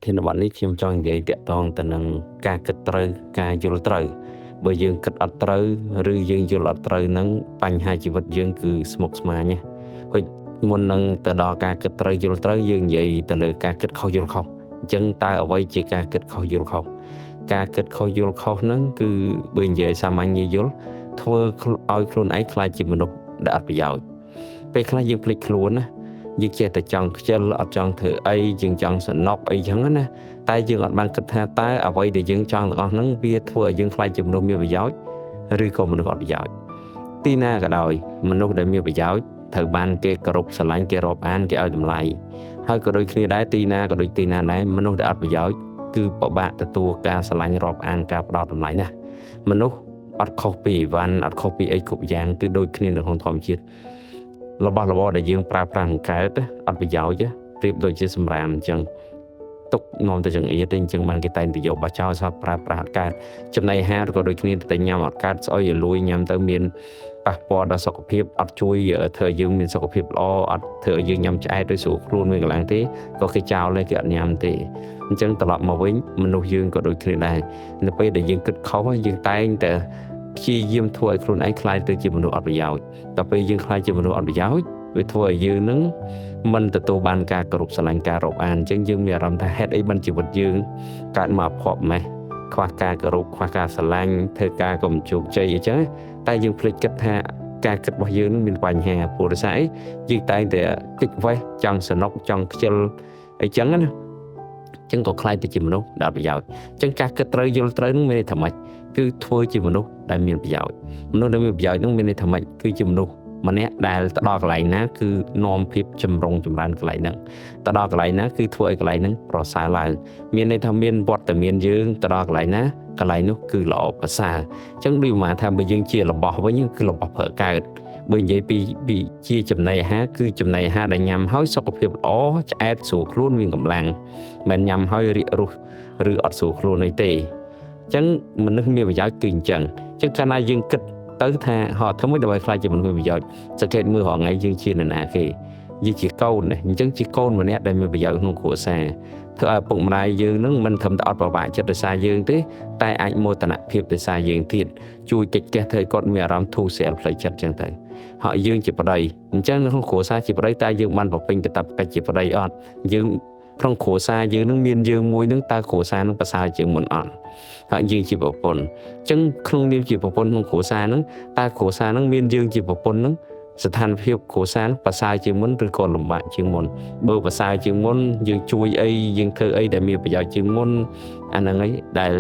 ធានបទនេះខ្ញុំចង់និយាយតាក់ទងទៅនឹងការគិតត្រូវការយល់ត្រូវបើយើងគិតអត់ត្រូវឬយើងយល់អត់ត្រូវហ្នឹងបញ្ហាជីវិតយើងគឺស្មុគស្មាញណាស់ហើយមុននឹងទៅដល់ការគិតត្រូវយល់ត្រូវយើងនិយាយទៅលើការគិតខុសយល់ខុសអញ្ចឹងតើអ្វីជាការគិតខុសយល់ខុសការគិតខុសយល់ខុសហ្នឹងគឺបើនិយាយសាមញ្ញងាយយល់ធ្វើឲ្យខ្លួនឯងក្លាយជាមនុស្សដែលអត់ប្រយោជន៍ពេលខ្លះយើងភ្លេចខ្លួនណាយើងចេះតែចង់ខ្ជិលអត់ចង់ធ្វើអីយើងចង់សំណប់អីចឹងណាតែយើងអត់បានគិតថាតើអ្វីដែលយើងចង់ទាំងអស់ហ្នឹងវាធ្វើឲ្យយើងក្លាយជាមនុស្សមានប្រយោជន៍ឬក៏មនុស្សអត់ប្រយោជន៍ទីណាក៏ដោយមនុស្សដែលមានប្រយោជន៍ត្រូវបានគេគោរពស្រឡាញ់គេរាប់អានគេឲ្យតម្លៃហើយក៏ដូចគ្នាដែរទីណាក៏ដូចទីណាដែរមនុស្សដែលអត់ប្រយោជន៍គឺពិបាកទទួលការស្រឡាញ់រាប់អានការផ្ដល់តម្លៃណាមនុស្សអត់ខុសពីអីវ៉ាន់អត់ខុសពីអីគ្រប់យ៉ាងគឺដូចគ្នានៅក្នុងធម្មជាតិរបស់របរដែលយើងប្រើប្រាស់នឹងកើតអត់ប្រយោជន៍ប្រៀបដូចជាសម្រាមអញ្ចឹងទុកនាំទៅចង្អៀតទេអញ្ចឹងបានគេតែងតែយកបោះចោលសោះប្រើប្រាស់អត់កើតចំណីអាហារក៏ដូចគ្នាតែញ៉ាំអត់កើតស្អុយឲ្យលួយញ៉ាំទៅមានប៉ះពាល់ដល់សុខភាពអត់ជួយធ្វើឲ្យយើងមានសុខភាពល្អអត់ធ្វើឲ្យយើងញ៉ាំឆ្អែតឬស្រួលខ្លួនមានកន្លងទេក៏គេចោលដែរគេអត់ញ៉ាំទេអញ្ចឹងត្រឡប់មកវិញមនុស្សយើងក៏ដូចគ្នាដែរនៅពេលដែលយើងគិតខុសយើងតែងតែព្យាយាមធ្វើឲ្យខ្លួនឯងក្លាយទៅជាមនុស្សអត់ប្រយោជន៍ដល់ពេលយើងក្លាយជាមនុស្សអត់ប្រយោជន៍វាធ្វើឲ្យយើងនឹងមិនទទួលបានការគោរពស្រឡាញ់ការរាប់អានអញ្ចឹងយើងមានអារម្មណ៍ថាហេតុអីបានជីវិតយើងកើតមកភ័ព្វម៉េះខ្វះការគោរពខ្វះការស្រឡាញ់ធ្វើការក៏មិនជោគជ័យអញ្ចឹងតែយើងភ្លេចគិតថាការគិតរបស់យើងនឹងមានបញ្ហាព្រោះដោយសារអីយើងតែងតែគិតវេះចង់សនុកចង់ខ្ជិលអីចឹងណាអញ្ចឹងក៏ក្លាយទៅជាមនុស្សដែលប្រយោជន៍អញ្ចឹងការគិតត្រូវយល់ត្រូវនឹងមានន័យថាម៉េចគឺធ្វើជាមនុស្សដែលមានប្រយោជន៍មនុស្សដែលមានប្រយោជន៍នឹងមានន័យថាម៉េចគឺជាមនុស្សម្នាក់ដែលទៅដល់កន្លែងណាគឺនាំភាពចម្រុងចម្រើនកន្លែងហ្នឹងទៅដល់កន្លែងណាគឺធ្វើឲ្យកន្លែងហ្នឹងប្រសើរឡើងមានន័យថាមានវត្តមានយើងទៅដល់កន្លែងណាកន្លែងនោះគឺល្អប្រសើរអញ្ចឹងដូចមកថាបើយើងជារបស់វិញគឺរបស់ប្រើកើតបើនិយាយពីជាចំណីអាហារគឺចំណីអាហារដែលញ៉ាំហើយសុខភាពល្អឆ្អែតស្រួលខ្លួនមានកម្លាំងមិនញ៉ាំហើយរាករូសឬអត់ស្រួលខ្លួនអីទេអញ្ចឹងមនុស្សមានប្រយោជន៍គឺអញ្ចឹងអញ្ចឹងកាលណាយើងគិតទៅថាហត់ធ្វើម៉េចដើម្បីក្លាយជាមនុស្សមានប្រយោជន៍សង្កេតមើលរាល់ថ្ងៃយើងជានរណាគេយើងជាកូនណាអញ្ចឹងជាកូនម្នាក់ដែលមានប្រយោជន៍ក្នុងគ្រួសារធ្វើឲ្យឪពុកម្ដាយយើងនឹងមិនត្រឹមតែអត់ប្របាក់ចិត្តដោយសារយើងទេតែអាចមោទនភាពដោយសារយើងទៀតជួយកិច្ចផ្ទះធ្វើឲ្យគាត់មានអារម្មណ៍ធូរស្រាលផ្លូវចិត្តចឹងទៅហើយយើងជាប្តីអញ្ចឹងនៅក្នុងគ្រួសារជាប្តីតើយើងបានបំពេញកាតព្វកិច្ចជាប្តីអត់យើងក្នុងគ្រួសារយើងនឹងមានយើងមួយនឹងតើគ្រួសារនឹងប្រសើរជាងមុនអត់ហើយយើងជាប្រពន្ធអញ្ចឹងក្នុងនាមជាប្រពន្ធក្នុងគ្រួសារនឹងតើគ្រួសារនឹងមានយើងជាប្រពន្ធនឹងស្ថានភាពគ្រួសារប្រសើរជាងមុនឬក៏លំបាកជាងមុនបើប្រសើរជាងមុនយើងជួយអីយើងធ្វើអីដែលមានប្រយោជន៍ជាងមុនអាហ្នឹងឯងដែល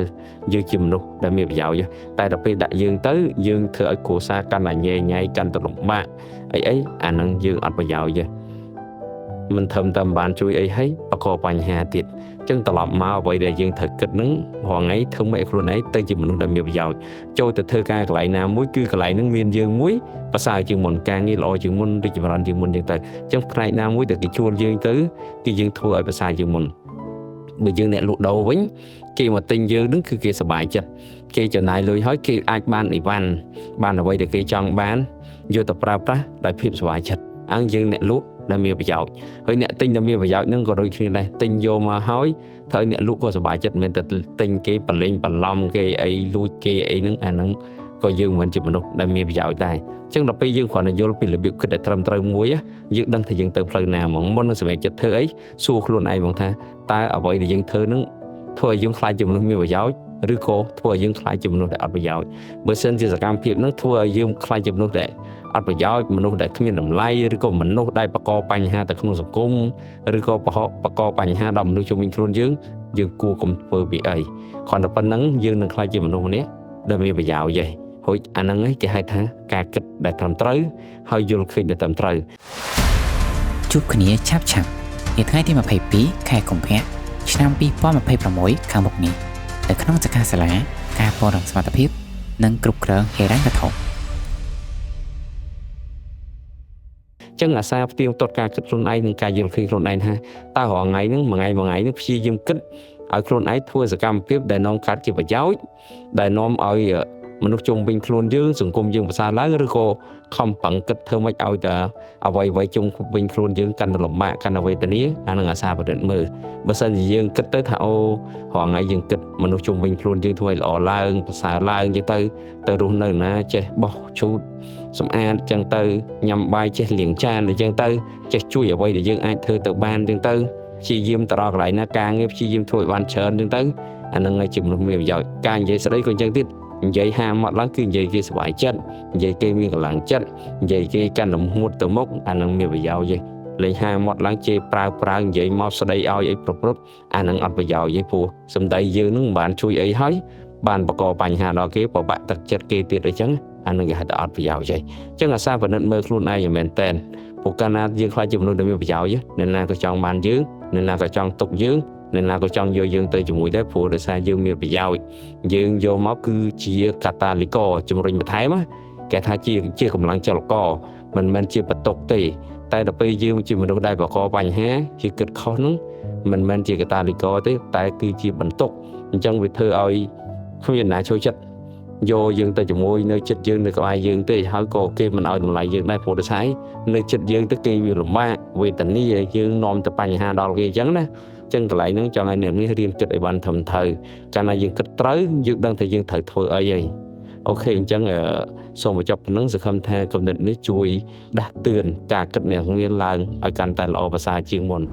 យើងជាមនុស្សដែលមានប្រយោជន៍តែដល់ពេលដាក់យើងទៅយើងធ្វើឲ្យគ្រួសារកាន់តែញ៉ៃញ៉ៃកាន់តែលំបាកអីអីអាហ្នឹងយើងអត់ប្រយោជន៍ទេមិនត្រឹមតែមិនបានជួយអីហើយបកបញ្ហាទៀតអញ្ចឹងត្រឡប់មកអ្វីដែលយើងត្រូវគិតហ្នឹងរាល់ថ្ងៃធ្វើម៉េចឲ្យខ្លួនឯងទៅជាមនុស្សដែលមានប្រយោជន៍ចូលទៅធ្វើការកន្លែងណាមួយគឺកន្លែងហ្នឹងមានយើងមួយប្រសើរជាងមុនការងារល្អជាងមុនរីកចម្រើនជាងមុនអញ្ចឹងទៅអញ្ចឹងផ្នែកណាមួយដែលគេជួលយើងទៅគឺយើងធ្វើឲ្យប្រសើរជាងមុនបើយើងអ្នកលក់ដូរវិញគេមកទិញយើងនឹងគឺគេសប្បាយចិត្តគេចំណាយលុយហើយគេអាចបានអីវ៉ាន់បានអ្វីដែលគេចង់បានយកទៅប្រើប្រាស់ដោយភាពសប្បាយចិត្តអង្គយើងអ្នកលក់ដែលមានប្រយោជន៍ហើយអ្នកទិញដែលមានប្រយោជន៍ហ្នឹងក៏ដូចគ្នាដែរទិញយកមកហើយធ្វើឲ្យអ្នកលក់ក៏សប្បាយចិត្តមិនមែនតែទិញគេបលេងបន្លំគេអីលួចគេអីហ្នឹងអាហ្នឹងក៏យើងមិនជាមនុស្សដែលមានប្រយោជន៍ដែរអញ្ចឹងដល់ពេលយើងគ្រាន់តែយល់ពីរបៀបគិតដែលត្រឹមត្រូវមួយយើងដឹងថាយើងទៅផ្លូវណាហ្មងមុននឹងសម្រេចចិត្តធ្វើអីសួរខ្លួនឯងហ្មងថាតើអ្វីដែលយើងធ្វើហ្នឹងធ្វើឲ្យយើងក្លាយជាមនុស្សមានប្រយោជន៍ឬក៏ធ្វើឲ្យយើងក្លាយជាមនុស្សដែលអត់ប្រយោជន៍បើសិនជាសកម្មភាពហ្នឹងធ្វើឲ្យយើងក្លាយជាមនុស្សដែលអត់ប្រយោជន៍មនុស្សដែលគ្មានតម្លៃឬក៏មនុស្សដែលបង្កបញ្ហាទៅក្នុងសង្គមឬក៏បង្កបញ្ហាដល់មនុស្សជុំវិញខ្លួនយើងយើងគួរកុំធ្វើពីអីគ្រាន់តែប៉ុណ្្នឹងយើងនឹងក្លាយជាមនុស្សម្នាក់ដែលមានប្រយោជន៍ឯងហើយអាហ្នឹងឯងគេហៅថាការគិតដែលត្រឹមត្រូវហើយយល់ឃើញដែលត្រឹមត្រូវជួបគ្នាឆាប់ៗនាថ្ងៃទី22ខែកុម្ភៈឆ្នាំ2026ខាងមុខនេះនៅក្នុងសិក្ខាសាលាការពង្រឹងសមត្ថភាពនិងគ្រប់គ្រងហិរញ្ញវត្ថុចឹងអាសាផ្ទៀងផ្ទាត់ការគិតខ្លួនឯងនិងការយល់ឃើញខ្លួនឯងថាតើរាល់ថ្ងៃហ្នឹងមួយថ្ងៃមួយថ្ងៃហ្នឹងព្យាយាមគិតឲ្យខ្លួនឯងធ្វើសកម្មភាពដែលនាំកើតជាប្រយោជន៍ដែលនាំឲ្យ មនុស្សជុំវិញខ្លួនយើងសង្គមយើងប្រសើរឡើងឬក៏ខំប្រឹងគិតធ្វើម៉េចឲ្យតែអ្វីអ្វីជុំវិញខ្លួនយើងកាន់តែលំបាកកាន់តែវេទនាអានឹងអាសាប្រឌិតមើលបើសិនជាយើងគិតទៅថាអូរាល់ថ្ងៃយើងគិតមនុស្សជុំវិញខ្លួនយើងធ្វើឲ្យល្អឡើងប្រសើរឡើងចឹងទៅទៅរស់នៅណាចេះបោះជូតសម្អាតចឹងទៅញ៉ាំបាយចេះលាងចានអញ្ចឹងទៅចេះជួយអ្វីដែលយើងអាចធ្វើទៅបានចឹងទៅព្យាយាមទៅដល់កន្លែងណាការងារព្យាយាមធ្វើឲ្យបានច្រើនចឹងទៅអានឹងឯងជាមនុស្សមានប្រយោជន៍ការនិយាយស្ដីក៏អញ្ចឹងទៀតនិយាយហាមាត់ឡើងគឺនិយាយគេសុបាយចិត្តនិយាយគេមានកម្លាំងចិត្តនិយាយគេកាន់លំហួតទៅមុខអានឹងមានប្រយោជន៍ទេលេងហាមាត់ឡើងជេរប្រើប្រើនិយាយមកស្ដីឲ្យអីប្រព្រឹត្តអានឹងអត់ប្រយោជន៍ទេព្រោះសម្ដីយើងនឹងមិនបានជួយអីហើយបានបង្កបញ្ហាដល់គេពិបាកទឹកចិត្តគេទៀតអីចឹងអានឹងគេហៅថាអត់ប្រយោជន៍ទេអញ្ចឹងអាសាពិនិត្យមើលខ្លួនឯងឲ្យមែនតែនព្រោះកាលណាយើងខ្លាចជាមនុស្សដែលមានប្រយោជន៍អ្នកណាក៏ចង់បានយើងអ្នកណាក៏ចង់ទុកយើងអ្នកណាក៏ចង់យកយើងទៅជាមួយដែរព្រោះដោយសារយើងមានប្រយោជន៍យើងយកមកគឺជាកាតាលីកជំរុញបន្ថែមគេថាជាកម្លាំងចលករមិនមែនជាបន្ទុកទេតែដល់ពេលយើងជាមនុស្សដែលបង្កបញ្ហាជាគិតខុសហ្នឹងមិនមែនជាកតាលីកទេតែគឺជាបន្ទុកអញ្ចឹងវាធ្វើឲ្យគ្មានណាចូលចិត្តយកយើងទៅជាមួយនៅចិត្តយើងនៅក្បែរយើងទេហើយក៏គេមិនឲ្យតម្លៃយើងដែរព្រោះដោយសារនៅចិត្តយើងទៅគេវាលំបាកវេទនាយើងនាំទៅបញ្ហាដល់គេអញ្ចឹងណាចឹងកន្លែងហ្នឹងចង់ឲ្យអ្នកនេះរៀនគិតឲ្យបានត្រឹមត្រូវកាលណាយើងគិតត្រូវយើងដឹងថាយើងត្រូវធ្វើអីហើយ OK អញ្ចឹងសូមបញ្ចប់ប៉ុណ្ណឹងសង្ឃឹមថាគំនិតនេះជួយដាស់តឿនការគិតអ្នកងារឡើងឲ្យកាន់តែល្អប្រសើរជាងមុន។